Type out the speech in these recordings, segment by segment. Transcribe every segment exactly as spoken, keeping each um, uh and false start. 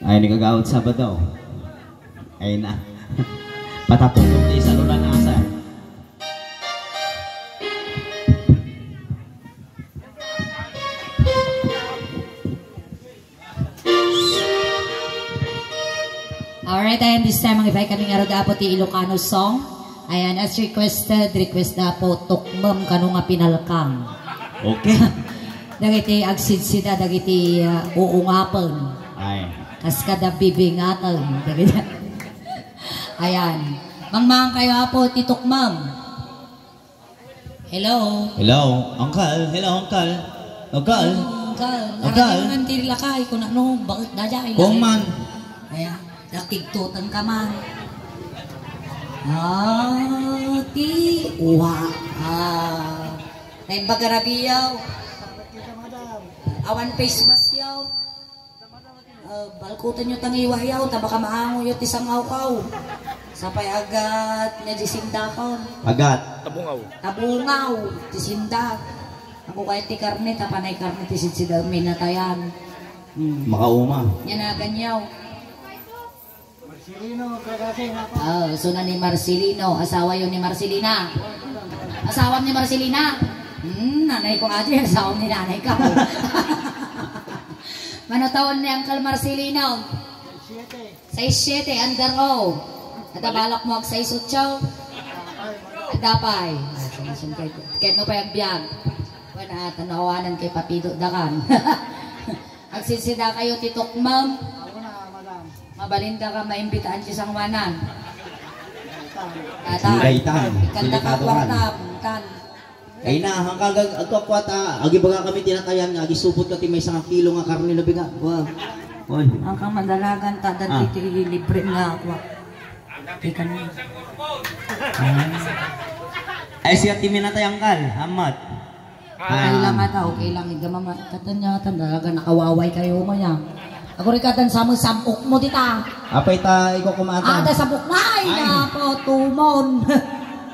Ay, nagagaot Sabado. Ay na. Patatulog ti saluran asa. Alright, ayan, this time, mangipay kami nga rod, Apo, ti Ilocano song. Ayan, as requested, request da Apo, Tukmem kano nga Pinalkang. Okay. Dagiti agsidsida, dagiti, uh, uungapen. Ay. Kas kada bibingaten. Dagiti. Ayan. Mangmangan kayo, Apo, ti Tukmem. Hello. Hello, Uncle. Hello, Uncle. Uncle. Uncle. Uncle. Nakalingan ti lakay, kuna no, bakit dada ay Kung lakay? Man. Ayan. Nakigtutan ka man. Ah, ti, wa. Ah. Naimbag a rabiyaw. Awan face mask yaw. Ah, balkutan yo tangiwah yaw, ta baka maango yo ti sangawkaw. Sapay agat, nya di sindakon. Agat. Tabungaw. Tabungaw, ti sinda. Ako kay ti karne, ta panay karne ti sidsida minatayan. Hmm. Makauma. Nya nagan yaw. Marcelino, kakasi, nga pa. Ah, so na ni Marcelino, asawa yo ni Marcelina. Asawa ni Marcelina? Hmm, nanay ko adi, asawa ni nanay ka. Mano taon ni Uncle Marcelino? Siyete. Sais siyete, under O. Ada balak mo ag sais otso? Ada pay. Ah, sige, sige. Ket no pay agbiag? Wala, tanawanan kay Papido Dakan. Agsidsida kayo ti tukmam. Ako na, madam. Mabalinda ka maimbitaan ti sangoanan. Tata. Daytan. Ikanda ka delikado kan. Kwarta, tan. Ay na, hangkag ag-, agkakwat, ah, agibaga kami tinatayan nga, agisupot ka ti maysa nga kilo nga karne na biga. Wa. Oy. Ang kang madalagan, ta, dati Ah. ti libre nga, wa. Di ka na. Ah. Ay, siya ti minatay, angkal. Amat. Okay lang ata, okay lang. Iga mama, katan niya, katan, talaga nakawaway kayo, maya. Ako rin katan, sa mo, sabok mo, dita. Apay ta, iko kumata. Ah, da sabok na, ay, Ay. nako, tumon.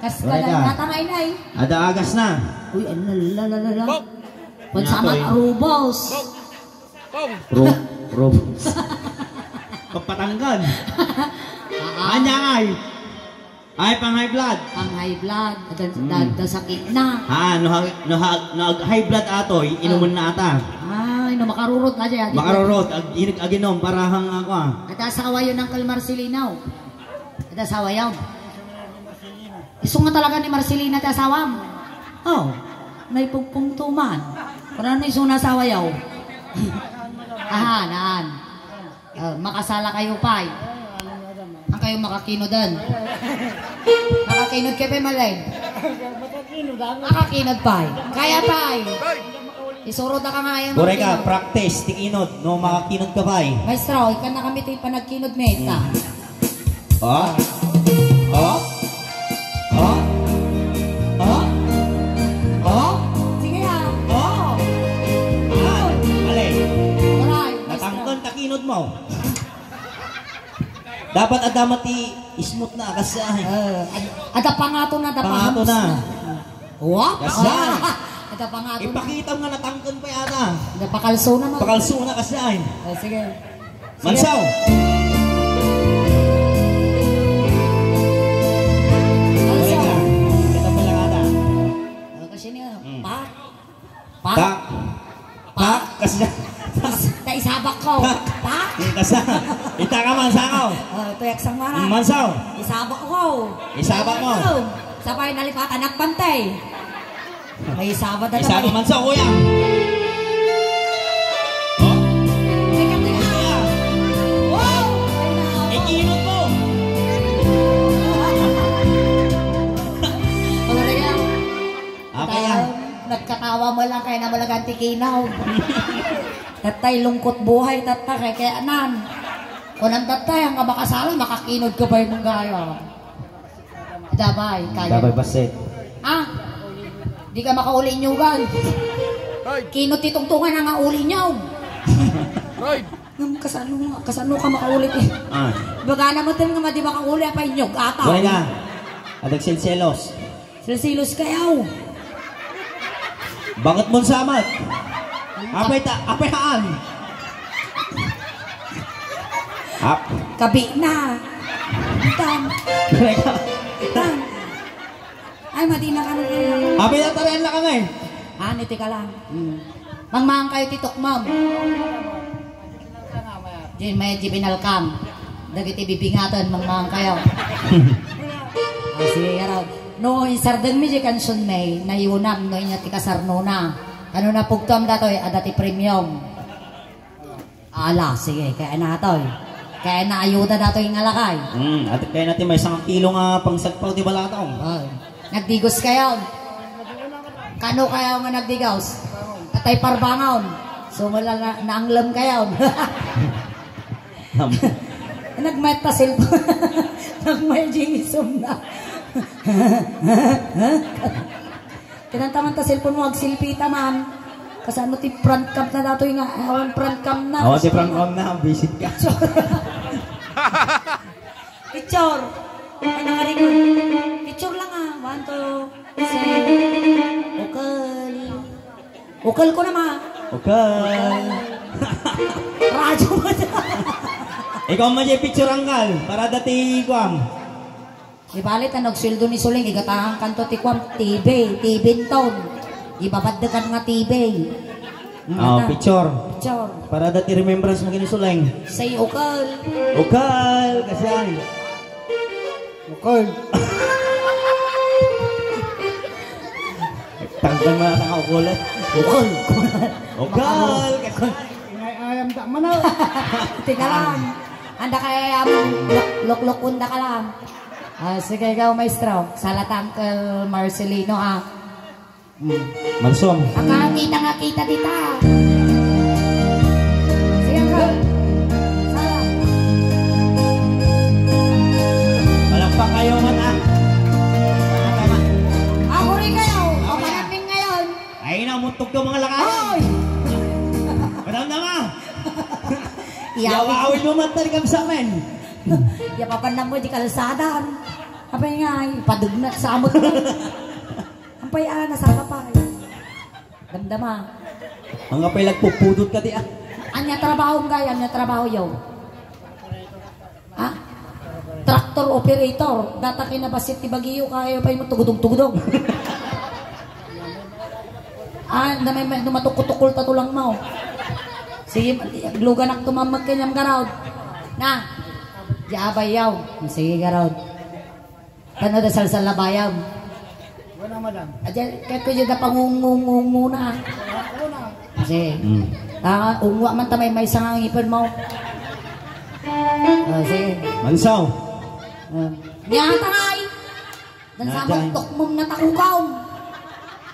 Kas Wala ka. Ka, natangay na, eh. Ada agas na. Uy, ala, la, la, la, la. Bok. Pag Nga sama to, eh. ka, rubos. Bok. Bong. Ro-, robos. Papatanggan. Ah, ah. Anya ay? Ay, pang high blood. Pang high blood. Ada, Hmm. da, da sakit na. Ah, no ha-, no ha-, no ag-, high blood atoy, Ah. inuman na ata. Ay, no makarurot na dyan. Makarurot. Ag-, inig-, aginom, para hang ako, ah. Ada asawa yun, Uncle Marcelino. Ada asawa yun. Isu nga talaga ni Marcelina ti asawam. Oh, naipugpungto man. Kung ano isu nga asawa yaw. Ahan, ahan. Oh, makasala kayo pay. Ang kayo makakinodan. Makakinod kayo pay, Malay. Makakinod pay. Kaya pay. Isuro ta ka nga yan, Buray ka, makinod. Practice, ti kinod. No, makakinod ka pay. Maestro, ikan na kami ti panagkinod, meta. Hmm. Oh? Oh? Oh? Oh? Oh? Sige, ha. Oh? Ah, alay. Aray, maestro. Natangkon ta kinod mo. Dapat adama ti ismut na, kasi ay. Eh, ad-, ada pangato na, ada Pangato pahams na. na. Wa? Kasyan. Ada pangato na. Ipakita nga natangken pa yata. Ada pakalso na, man. Pakalso na, kasyan. Eh, sige. Mansaw! Mansaw. Ito pala nga na. Oh, kasi niya, Hmm. pa? Pa? Pa? Pa? Kasi Is-, naisabak ko. Pa? Pa? Kasi, ita ka, Mansaw. Oh, ito yaksang mara. Mansaw. Isabak ko. Isabak mo. Ayun. Sabay nalipatan, nagpantay. May Sabado Isa tayo. Naman sa kuya. Oh? Teka, teka. Wow! Ikinot mo. Talaga. Okay yan. Nagkatawa mo lang kaya na malagang tikinaw. Tatay, lungkot buhay, tatay, kaya, kaya nan. Kunam tatay, ang makasala, makakinod ka ba yung gaya? Dabay, kaya. Dabay, basit. Ah, di ka makauli inyugan. Right. Kinot ti tungtungan nga uli nyo. Right. Ngem kasano nga, kasano ka makauli ti? Ah. Baga naman tayo nga madi makauli, apa inyog, ata. Wala ka. Adag selselos. Selselos kayaw. Bakit mo samat? Apay ta, apay haan. Ap. Kabi na. Tan. Tan. Ay, madi na kami. Apay na tarian na kami. Ah, niti ka lang. Hmm. Mangmangan kayo ti tukmam. Di may di binalkam. Dagiti bibingaten, mangmangan kayo. Ah, sige, garo. No, insardeng mi di kansion may, nayunam, no, inya ti kasarnona. Kano napugtuam datoy, adda ti premium. Ala, sige, kaya na atoy. Kaya na ayuda datoy nga lakay. Hmm, at kaya natin may isang kilo nga pangsagpaw ti balatong. Ay, nagdigos kayo. Kano kayo nga nagdigos? Atay parbangon. Sumala na, naanglem kayo. Nam- Nagmayat ta cellphone. Nagmayat di isum na. Kinanta man ta cellphone mo, agselfie ta man. Kasano ti front cam na datoy nga? Awan front cam na. Awan ti front cam na, visit ka. Picture. Ay, nangaring. Picture lang, ah. One, two, three. Ukal. Ukal ko na, ma. Ukal. Radyo mo. Ikaw man di picture, angkal. Para dati kuam. Di bali, ta nagsweldo ni Suling, igataang kanto ti kuam, T V, T V ton. Ibabaddekan nga T V. Mm, Oh, ata. Picture. Picture. Para dati remembrance mo kini Suling. Say ukal. Ukal, kasian. Ukal. Tanggal mo na tanga ukol. Ukal. Ukal, kasian. Ingay ayam ta mano. Tika lang. Anda kaya ayam, lok-, loklokon da ka lang. Ah, sige, ikaw, maestro. Salata, Uncle Marcelino, ha? Hmm. Mansong. Akakita nga kita dita. Sige, Uncle. Sala. Palakpak kayo, man, ah. Tama. Ako rin kayo. Ako yan. Papanapin ngayon. Ay, namuntog ka, mga lakay. Hoy! Madam na, ma. Iyaw. Iyaw, awid mo, man, talikam sa amin. Yapapan lang mo, di kalsadan. Apay nga, ay, padugnat sa amot mo. Ampay, ah, nasapa pa, eh. Damdama. Ang apay, nagpupudot ka, di, ah. Anya trabaho, gay? Anya trabaho, yo? Ha? Tractor operator. Data kinabasit ti bagyo, kaya pa yung tugudog-tugudog. Ah, na may, may, no matukutukol ta tulang mo. Sige, luganak tumamag kanyang garaw. Na, di abay yaw. Sige, garaw. Tano da salsalabayam. Wala, madam. Aja, kaya ko dyan na pangungungungunan. Kasi, Mm. ah, ungwa man tamay may sanga ang ipon mo. Ah, sige. Mansaw. Ah. Nyata ay! Dan sa Nyata ay. Tukmong natakukaw.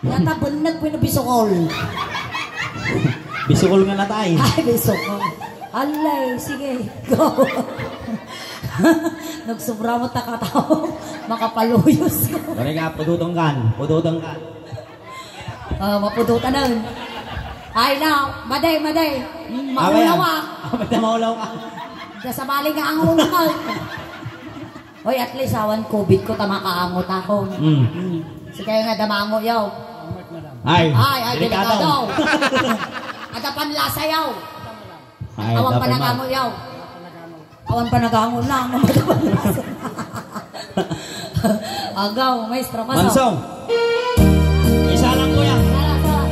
Nyata benneg wenno bisukol. Bisukol nga natay. Ay, bisukol. Alay, sige. Go. Nagsubra mo takataw. Makapaluyos ko. Pare ka, pudutong kan. Pudutong kan. Ah, mapudutan na. Ay na, maday, maday. Mm, maulaw, ah. Ah, maday, maulaw ka. Diyan sa bali nga ang ulo ka. Oy, at least awan covid ko, ta makaangot ako. Mm. Mm. Sige nga, damango yaw. Ay, Ay, ay, delikado. Delikado. Ada panlasa yaw. Ay, awan dapat panagango yaw. Awan panagango lang. Agaw, maestra, paso. Mansong. Isa lang, kuya. Sala, sala.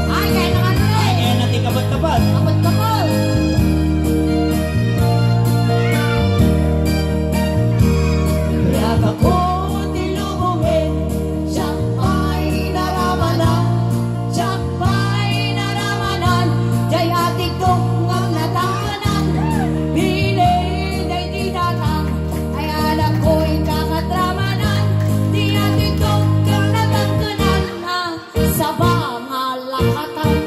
Ay, kaya naman na eh. Ay, kaya natin kapat-kapat. Kapat-kapat. Kaya ako tilubungin, siya pa'y naramanan, siya pa'y naramanan, jay atikdok nga natangkanan, bili jay di datang, ay anak ko'y kakatramanan, di atikdok nga natangkanan, ah, sa bangalakatan.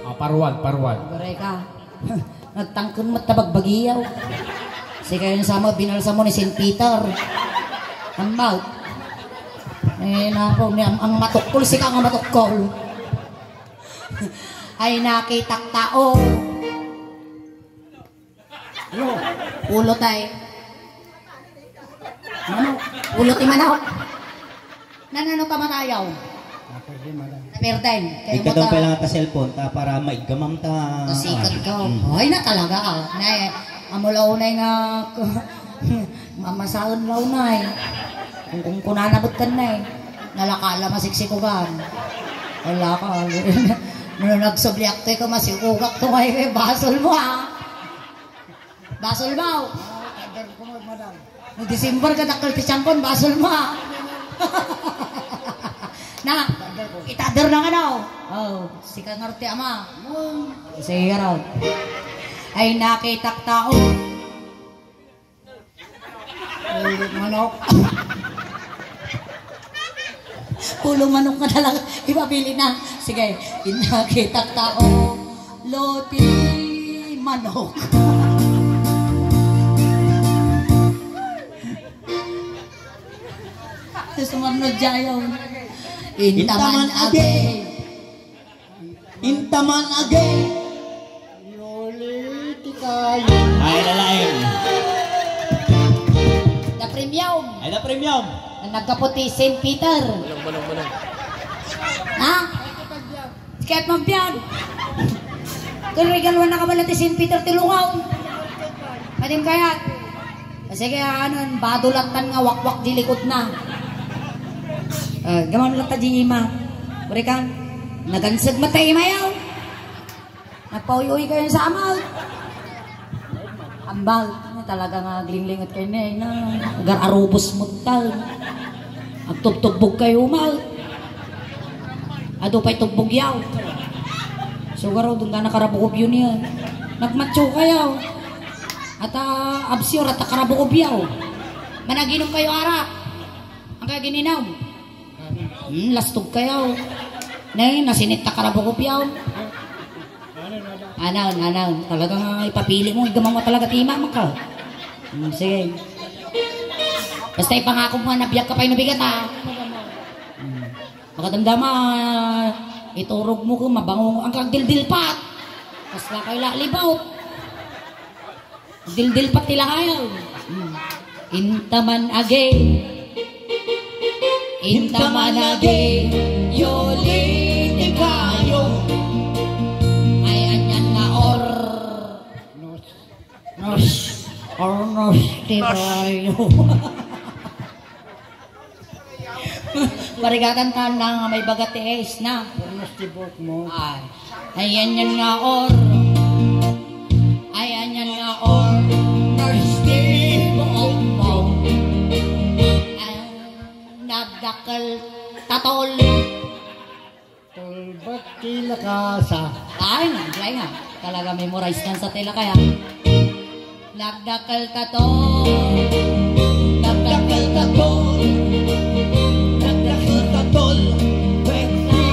Ah, paruan, paruan. Bareka. Nagtangken met ta bagbagiyaw. Sikayon sama, binalsa mo ni Saint Peter. Ambaw. Eh, napo, ni, ang, ang matukkol, sika nga matukkol. Ay, nakitak tao. Ulo tay. Ano? Ulo ti manok. Nanano ta matayaw? Pwede, madam. Pwede. Kaya ikadam mo ta- pala nga ta cellphone ta para maiggamam ta. Tasikat ka. Mm. Ay, na talaga, ah. Na, eh, amo la unay nga, mamasaen la unay. Kung, kung kunana bet kan na, eh. Nalaka la masiksikugan. Wala ka, no nagsubliak to, ikaw masikugak to kayo, eh, basol mo, ah. Basol mo. Ah, order ko mo, madam. No December, kadakkel ti tiyankon, basol mo, ah. Na, order ko. Itader na nga daw. Oh, sika nga ti ama. Hmm. Sige, raw. Ay, nakitak tao. Ulo manok. Ulo manok nga talaga. Ipabili na. Sige. Ay, nakitak tao. Loti manok. Sumarno jayo. Intaman agi. Intaman agi. Yoli ti kayo. Ay, lalain. The premium. Ay, the premium. Ang nagkaputi, Saint Peter. Manong, manong, manong. Ha? Kayat magbiag. Kung regaluan na ka bala ti Saint Peter ti lungaw. Padim kayat. Sige, ano, badulat tan nga wakwak di likod na. Ah, gaman lang ta di ima. Uri ka, nagansag mata ima yaw. Nagpauyoy kayo sa amal. Ambal, talaga nga aglinglingot kayo na, eh, na, agar-arubos mo tal. Agtubtugbog kayo, mal. Adu pa'y tugbog yaw. Sugaro, doon ka nakarabukog yun yan. Nagmatso kayo. At, ah, absure, at karabukog yaw. Managinom kayo arak. Ang kaya gininom. Hmm, lastog kayo. Nay, nasinit ta karabukog yaw. Anaw, anaw. Talaga nga ipapili mo, igamaw mo talaga ti imam ka. Hmm, sige. Basta ipangako mo nga nabiag ka pa'y nabigat, ha? Hmm. Makadamdama, iturog mo ko, mabango ang kagdildilpat. Kasla kayo lalibaw. Dildilpat ti langayaw. Hmm. Intaman agi. Intaman agi. Yoli ti kayo. Ay, anyan nga or. Nos. Nos. Or nos ti kayo. Parigatan ta na nga may baga ti ace na. Purnos ti buhok mo. Ay. Ayan yan nga or. Ayan yan nga or. Purnos ti buhok mo. Ay, nagdakkel tatol. Tulbek ti lakasa. Ay, nandiay nga. Talaga memorize nan sa tela kaya. Nagdakkel tatol. Nagdakkel tatol. Nagdakkel tatol. Bek ti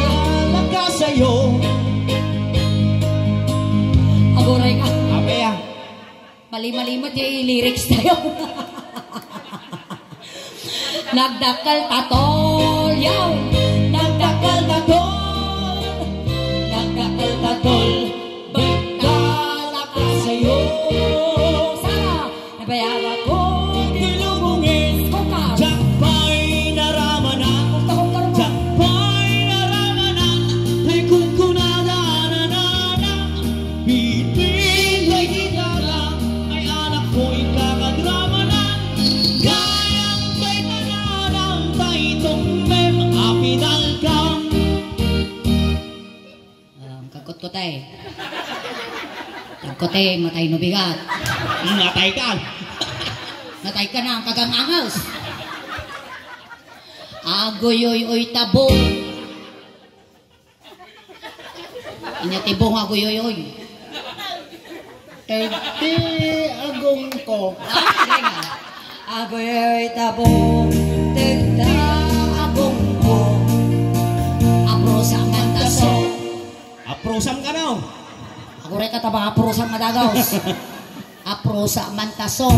lakasayo. Aguray ka. Ape, ah. Mali-mali mo ti lyrics tayo. Nagdakkel tatol, yaw. Nagdakkel tatol. Nagdakkel tatol. Bek ti lakasayo. Sara. Nabayag ako ti lubongis. Diak pay naramanan. Diak pay naramanan. Ay kunkunada nanana. Bitin lay gitara. Ay anak ko ikakadramanan. Gayam pay tanadam tay tummem a pinalkam. Ah, ang kagkutkutay. Kagkutay, matay no bigat. Natay ka. Natay ka na, ang kagangangas. Aguyoy-oy tabo. Inya tibong aguyoy-oy. Tagti agongko. Agoy tabo, tagta agongko. Aprosa man taso. Aprosam ka, no? Aguray ka, tabang aprosam madagaw. Aprosa man taso.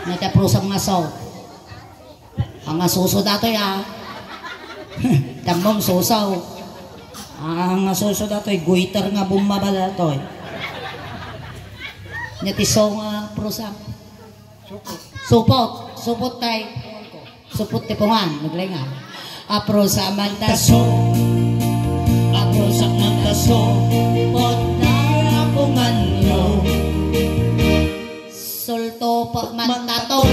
Nga ti aprosam nga saw. Ang asuso datoy, ah. Tammom susaw. Ang asuso datoy, goiter nga bumaba datoy. Nga ti saw nga aprosam. Supot. Supot. Supot tay. Supot ti pungan, naglainga. Apro sa mantaso. Apro sa mantaso. Pot na punganyo. Sulto pa mantatol.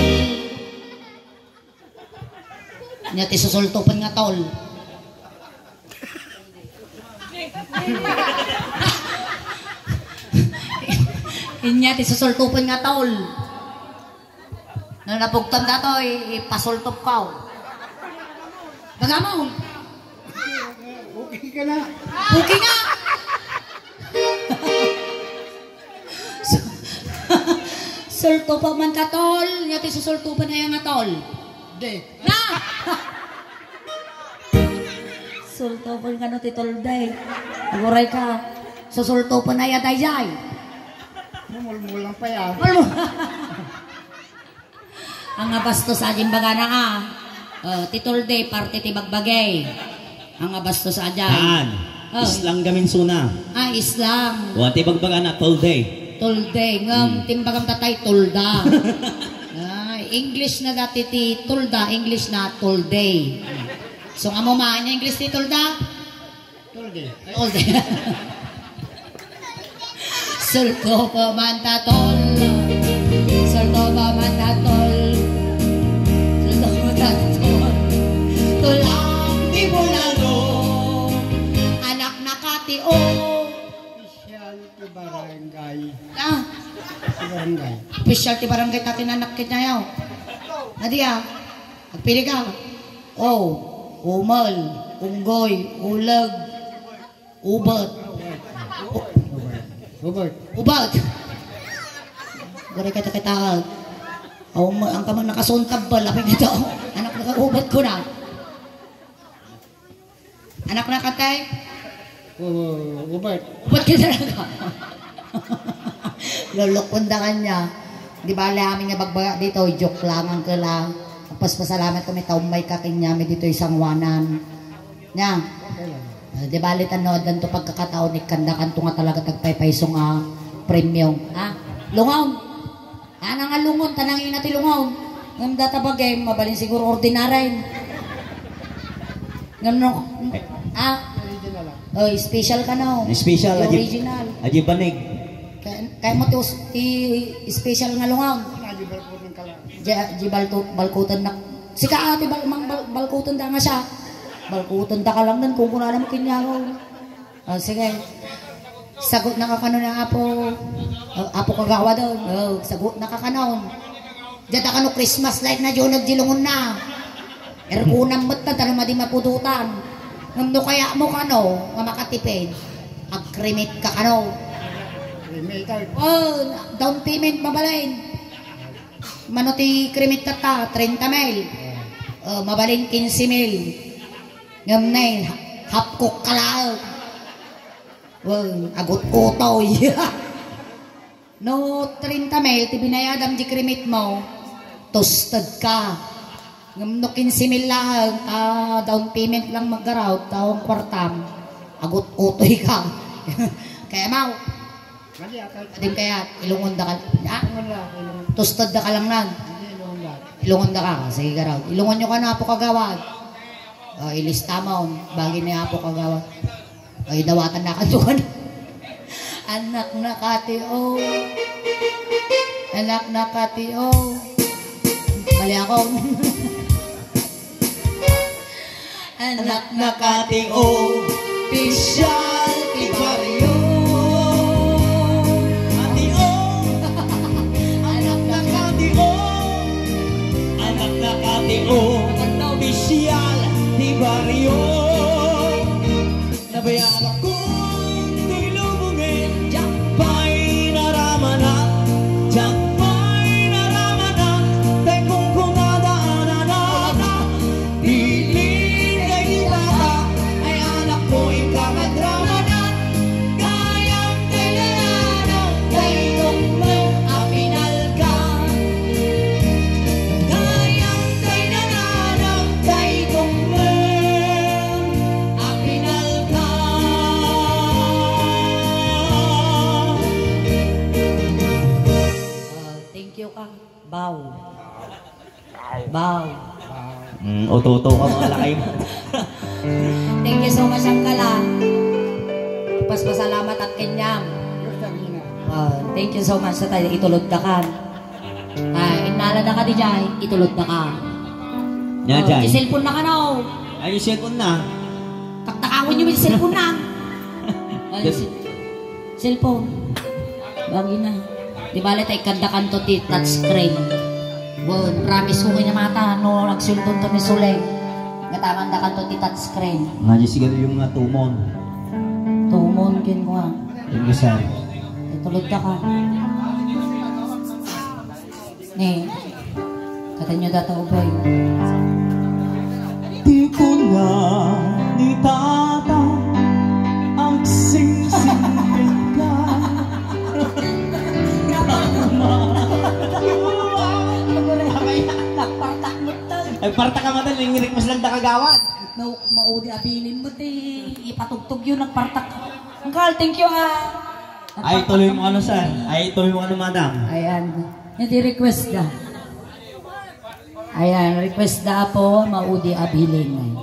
Nya ti susultupen nga tol. Inya ti susultupen nga tol. No napugtam datoy, ipasultop ka. Baga mo. Okay ka na. Okay nga. Su-, sultupo man ka, tol. Nya ti susultupen aya nga tol. De. Na! Sultupen nga no ti tol, de. Aguray ka. Susultupen aya dayjay. Mulmul lang pa yan. Mulmul. Ang abastos a, imbagana a. Oh, ti tol de, parte ti bagbage. Ang abastos a dyan. Haan. Oh. Islang gamin suna. Ah, islang. O, ti bagbagana, tol de. Tol de. Ngem, hmm, ti imbagam tatay, tolda. Ah, English na dati ti tolda, English na tol de. So, amo man, English ti tolda? Tol de. Tol de. Sultupo man ta, tol. Sultupo man ta, tol. Sultupo man ta, tol. Tulang di bulalo. Anak na kati, o. Opisyal ti barangay. Ah. Ti barangay. Opisyal ti barangay, tati nanak kanya yaw. Nadi, ah. Agpili ka. O, umel, unggoy, uleg, ubet. Ubet. Ubet. Gari kita kita. Aw, ma-, ang kamang nakasuntab ba? Lapit nito. Anak, nakaubet ko na. Anak na katay? Oo, ubet. Ubet ka talaga. Lulukon da kanya. Di bale amin nga bagbaga dito, joke lang, uncle, ah. Agpaspasalamat kami, ta ummay ka kanyami dito, isang wanan. Nya? Okay lang. Ah, di bale, tano, addanto pagkakataon, ikkanda kanto nga talaga tagpaypayso nga premium. Ha? Lungaw! Ana nga lungon, ta nangina ti lungon. Ngem data bagay, mabalin siguro ordinary. Ngem no, ah, original, ah. Oh, special ka na, oh. Special, ti aji-, original. Aji banig. Kay, kay mo ti us-, ti special nga lungon. Aji balkuten ka lang. Ja-, aji balto-, balkuten na. Sika, ati, bal-, mang bal-, balkuten da nga siya. Balkuten da ka lang nan, kung kuna naman kinyago. Oh, sige. Sagot na ka kano ni Apo. Oh, Apo Kagawad, oh. Oh, sagot na ka kanon. Diyan ta kano Christmas light na diyo nagdilungon na. Erkunam met na, tano madi mapudutan. Ngem no kaya mo kano, nga makatipid, agkrimit ka kano. Cremator. Oh, down payment, mabalin. Mano ti cremate tatta? Treinta mil. Oh, mabalin quince mil. Ngem ne, half cook ka laeng. Wen, agut-utoy. No treinta mil ti binayadam di cremate mo, toasted ka. Ngem no quince mil laeng, ta down payment lang maggarawd, ta ang kwartam, agut-utoy ka. Kaya mo, Mali ata. Adim kayat, ilungon da ka. Ha? Ilungon la, ilungon. Toasted da ka lang nan. Hindi, ilungon la. Ilungon da ka. Sige, garaw. Ilungon nyo ka na, Apo Kagawad. O, ilista mo. Bagi ni Apo Kagawad. O, idawatan na ka doon. Anak na kati, o. Anak na kati, o. Mali ako. Anak na kati, o, opisyal ti baryo. Ati, o. Anak na kati, o. Anak na kati, o, opisyal ti baryo. Nabayaan ako. Diak pay naramanak, diak pay naramanak, tay kunkunada a nanana. Bilin daydi bata, ay anak ko, inka madramanak. Gayam tay nanana, tay tukmeng a pinalka. Gayam tay nanana, tay tukmeng a pinalka. Ututo ka, mga lakay mo. Thank you so much, Uncle, ah. Paspasalamat ak kenyam. Ah, thank you so much sa tayo. Itulod da ka. Ah, innala da ka di jay. Itulod da ka. Nya, oh, jay. Di cellphone na ka na, oh. Ay, yung cellphone na. Taktakawin niyo yung cellphone na. Ay, Yes. si-, cellphone. Bagi na. Di bale, tay kanda kanto ti touchscreen. Bon, promise ko kanya mata, no, nagsulton to ni Sule. Gataman da kanto ti touchscreen. Nga di siguro yung mga tumon. Tumon, kin ko, ah. Yung isa. Itulod ka ka. Ni, katanyo data ubay. Ti kuna ni Tata, agsingsingpet ka. Nagpartak mo to. Nagpartak ka, madam. Yung request lang da kagawad. No, maudi abilin mo, ti ipatugtog yun, nagpartak. Uncle, thank you, ha. Ay, tuloy mo ano, sir. Ay, tuloy mo ano, madam. Ayan. Yung di request da. Ayan, request da po, maudi abilin.